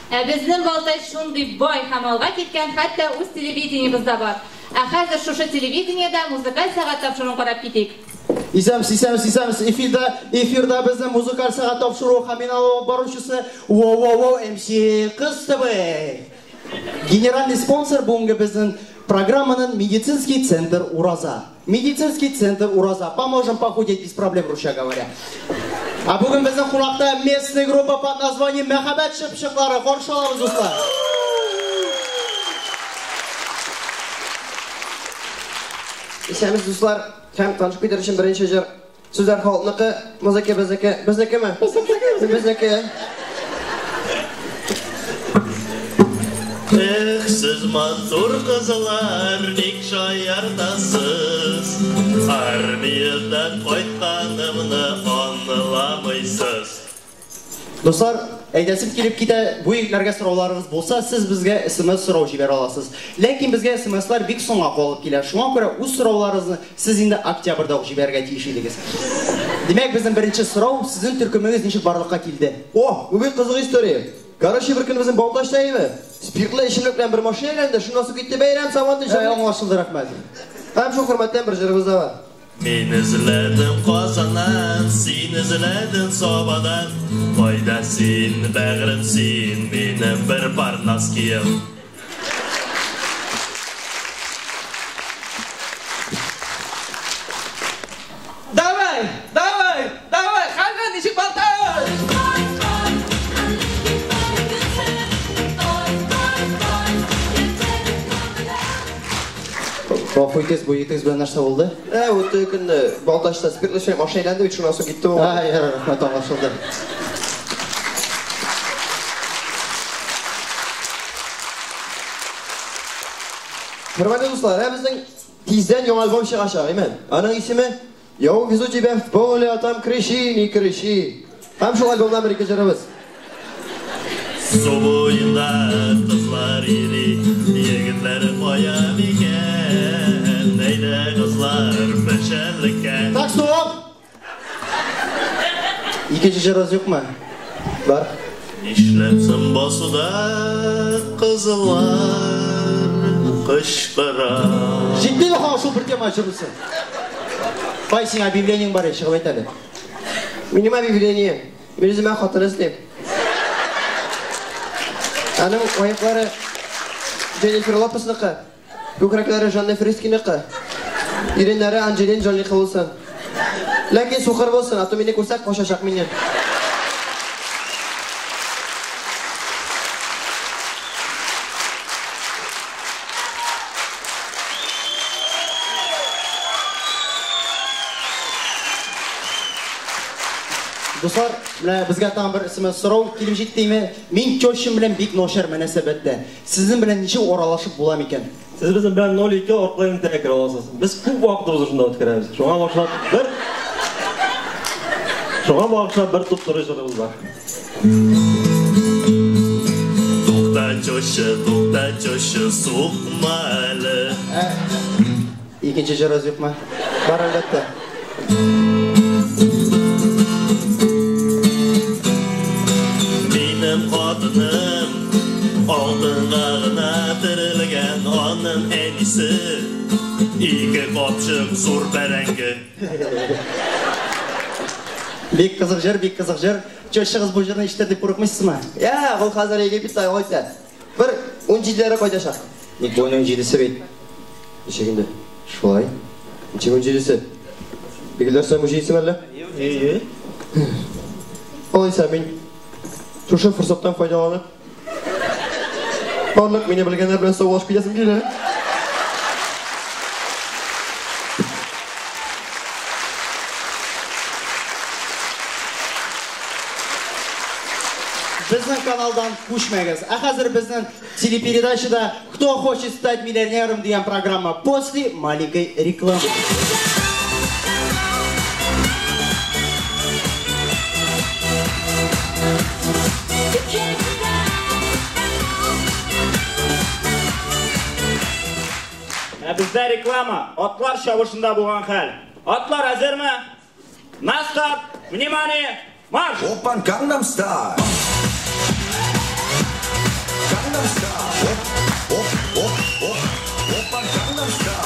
Ә безнең Балтач шундый бай һәм алга киткән, хәтта үз телевидениебез дә бар. Ә хәзер шушы телевидениедә музыкаль сәгать тапшыруын карап китик. Исәнмесез, исәнмесез, исәнмесез. Эфирда, эфирда безнең музыкаль сәгать тапшыруы һәм мин алып баручысы Воу-воу-воу МС Кыз ТВ. Генеральный спонсор бүгенге безнең программаның медицинский центр Ураза. Медицинский центр Ураза. Поможем похудеть без проблем, русча говоря. Ә бүген безнең кунакта местный группа под названием Мәхәббәт чыпчыклары. Каршы алабыз, дуслар. Исәнмесез, дуслар. Һәм танышып китәр өчен беренче җыр. Сүзләр халыкныкы, музыка безнеке. Безнекеме? Безнеке. Безнеке. Эх, сез матур кызлар, ник шаяртасыз? Армиядән кайтканымны аңламыйсыз. Дуслар, әйтәсем килеп китә, бу егетләргә сорауларыгыз булса, сез безгә смс сорау җибәрә аласыз. Ләкин безгә смслар бик соңга калып килә. Шуңа күрә үз сорауларыгызны сез инде октябрьдә ук җибәрергә тиеш идегез. Димәк, безнең беренче сорау, сезнең төркемегез ничек барлыкка килде? О, бу бик кызык история. Короче, бер көн безнең Балтачта име, спиртлы эчемлек белән бер машина әйләнде, шуннан соң китте бәйрәм, сабан туй. Әй, аңлашылды, рәхмәт. Һәм шул хөрмәттән бер җырыбыз да бар. Мин эзләдем Казаннан, син эзләдең Сабадан. Кайда син, бәгърем син, минем бер пар носкием. Давай, давай, давай, хәлвә ничек Балтач? Гафу итегез, бу егетегез белән нәрсә булды? Ә, үтте көнне Балтачта спиртлы эчемлек машина әйләнде бит, шуннан соң китте бу. Ай, ярар, рәхмәт, аңлашылды. Хөрмәтле дуслар, ә безнең тиздән яңа альбом чыгачак, әйме? Аның исеме Я увезу тебя в поле, а там кричи, не кричи. Һәм шул альбомнан бер ике җырыбыз. Су буенда кызлар йөри, егетләр кая микән? Әйдә, кызлар, печәнлеккә. Так, стоп! Икенче җырыгыз юкмы? Бар. Нишләп соң басуда кызлар кычкыра? Җитди ха, шул бер тема җырлыйсың. Кай синең объявлениең бар, чыгып әйт әле. Минем объявление. Мин үземә хатын эзлим. Аның аяклары Дженнифер Лопесныкы, күкрәкләре Жанна Фрискиныкы, иреннәре Анджелина Джолиныкы булсын. Ләкин сукыр булсын, а то мине күрсә качачак миннән. Дуслар, менә безгә тагын бер смс сорау килеп җиттеме? Мин тещам белән бик начар мөнәсәбәттә. Сезнең белән ничек аралашып була микән? Сез безнең белән 02 аркылы элемтәгә керә аласыз. Без күп вакытыбызны шунда үткәрәбез. Шуңа багышлап бер Шуңа багышлап бер туп-туры җырыбыз бар. Тукта, теща, тукта, теща, сукма әле. Икенче җырыгыз юкмы? Бар, әлбәттә. Минем хатыным алтынга гына терелгән, аның әнисе ике капчык зур бәрәңге. Бик кызык җыр, бик кызык җыр. Тещагыз бу җырны ишетер дип курыкмыйсызмы? Я, ул хәзер Египетта ял итә. Бер 17-ләре кайтачак. Ник бу 17-се бит? Ничек инде? Шулай. Ничек 17-се? Билгеләр сән 17-се мәллә? Әйе. Алайса мин шушы форсаттан файдаланып, барлык мине белгәннәр белән саубуллашып китәсем килә. Безнең каналдан күчмәгез. Ә хәзер безнең телепередачада Кто хочет стать миллионером дигән программа после маленькой рекламы. Ә бездә реклама, атлар чабышында булган хәл. Атлар әзерме? На старт! Внимание! Марш! Oppan Gangnam Style. Gangnam Style. Op, op, op, Oppan Gangnam Style.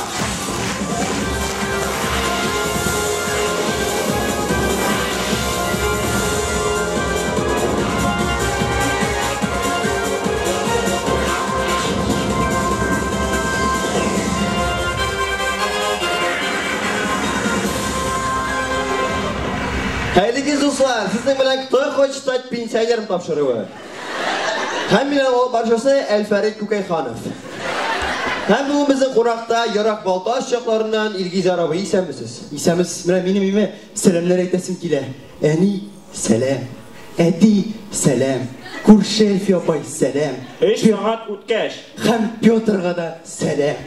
Хәерле дуслар, сезнең белән «Кто хочет стать пенсионером» тапшыруы. Һәм минем алып баручысы Әлфәрит Күкәйханов. Һәм бүген безнең кунакта ерак Балтач якларыннан Илгизәр абый, исәнмесез? Исәнмесез, менә минем име сәламнәр әйтәсем килә. Әни, сәлам. Әти, сәлам. Күрше Әлфия апай, сәлам. 3 сәгать үткәч. Һәм Петрга да сәлам.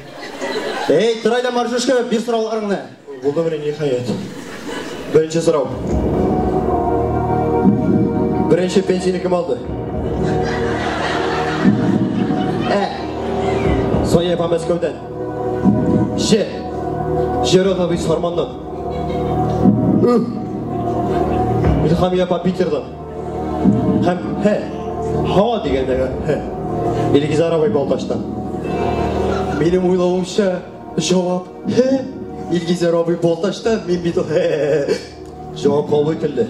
Эй, тор әйдә, Маржушка, бир сорауларыңны. Булды менә ниһаять. Беренче сорау. Беренче пенсияне кем алды? Ә. Соня апа Мәскәүдән. Ж. Жерот абый Сарманнан. Ү. Илһамия апа Питердан. Һәм Һ. Һ дигәндәге Һ. Илгизәр абый Балтачтан. Минем уйлавымча, җавап Һ. Илгизәр абый Балтачтан, мин бит Һ. Җавап кабул ителде.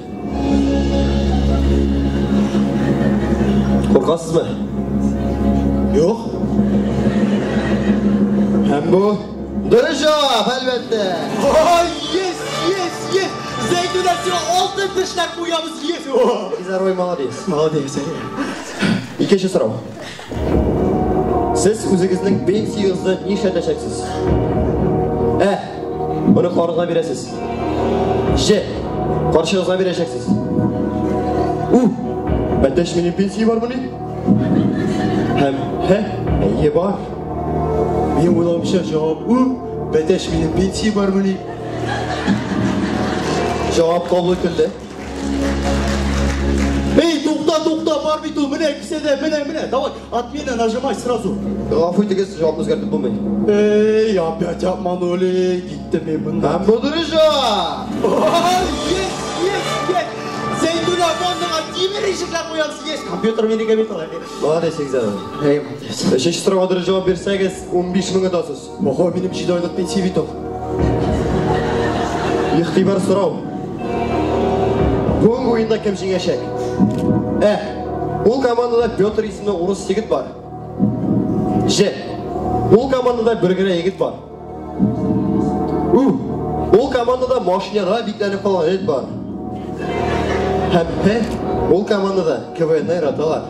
Куркасызмы? Юк. Һәм бу дөрес җавап, әлбәттә. Ой, yes, yes, yes. Зәйтүнә, сиңа алтын тешләр куябыз, yes. Илгизәр абый молодец. Молодец. Икенче сорау. Сез үзегезнең пенсиягезне нишләтәчәксез? Ә, оныкларыгызга бирәсез. Ж, карчыгызга бирәчәксез. У, әтәч минем пенсия бармыни? Һәм Һ, әйе бар. Минем уйлавымча җавап У, бәтәч минем пенсия бармыни? Җавап кабул ителде. Эй, тукта, тукта, бар бит ул, менә кесәдә, менә, менә. Давай, отмена нажимай сразу. Гафу итегез, җавапны үзгәртеп булмый. Эй, опять обманули, киттем мин моннан. Һәм бу дөрес җавап. Yes, yes, yes. Зәйтүнә ваннага тимер ишекләр куябыз, yes. Компьютер минеке бит ул. Молодец, Илгизәр абый. Эй, молодец. Өченче сорауга дөрес җавап бирсәгез, 15 мең отасыз. Ого, минем 7 айлык пенсия бит ул. Игътибар сорау. Бүгенге уенда кем җиңәчәк? Ә, ул командада Петр исемле урыс егет бар. Ж, ул командада бер генә егет бар. У, ул командада машинада бикләнеп калган егет бар. Һәм П, ул командада КВН яраталар.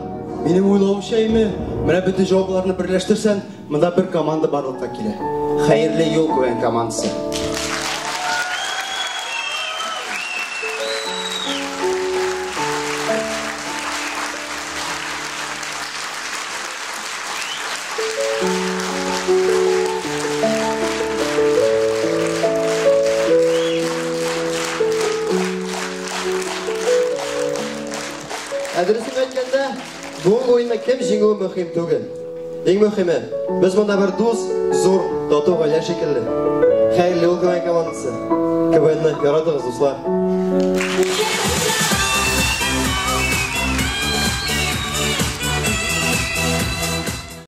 Минем уйлавымча име, менә бөтен җавапларны берләштерсәң, монда бер команда барлыкка килә. Хәерле юл КВН командасы. Ә дөресен әйткәндә, бүгенге уенда кем җиңүе мөһим түгел. Иң мөһиме, без монда бер дус, зур, тату гаилә шикелле. Хәерле юл КВН командасы. КВНны яратыгыз, дуслар.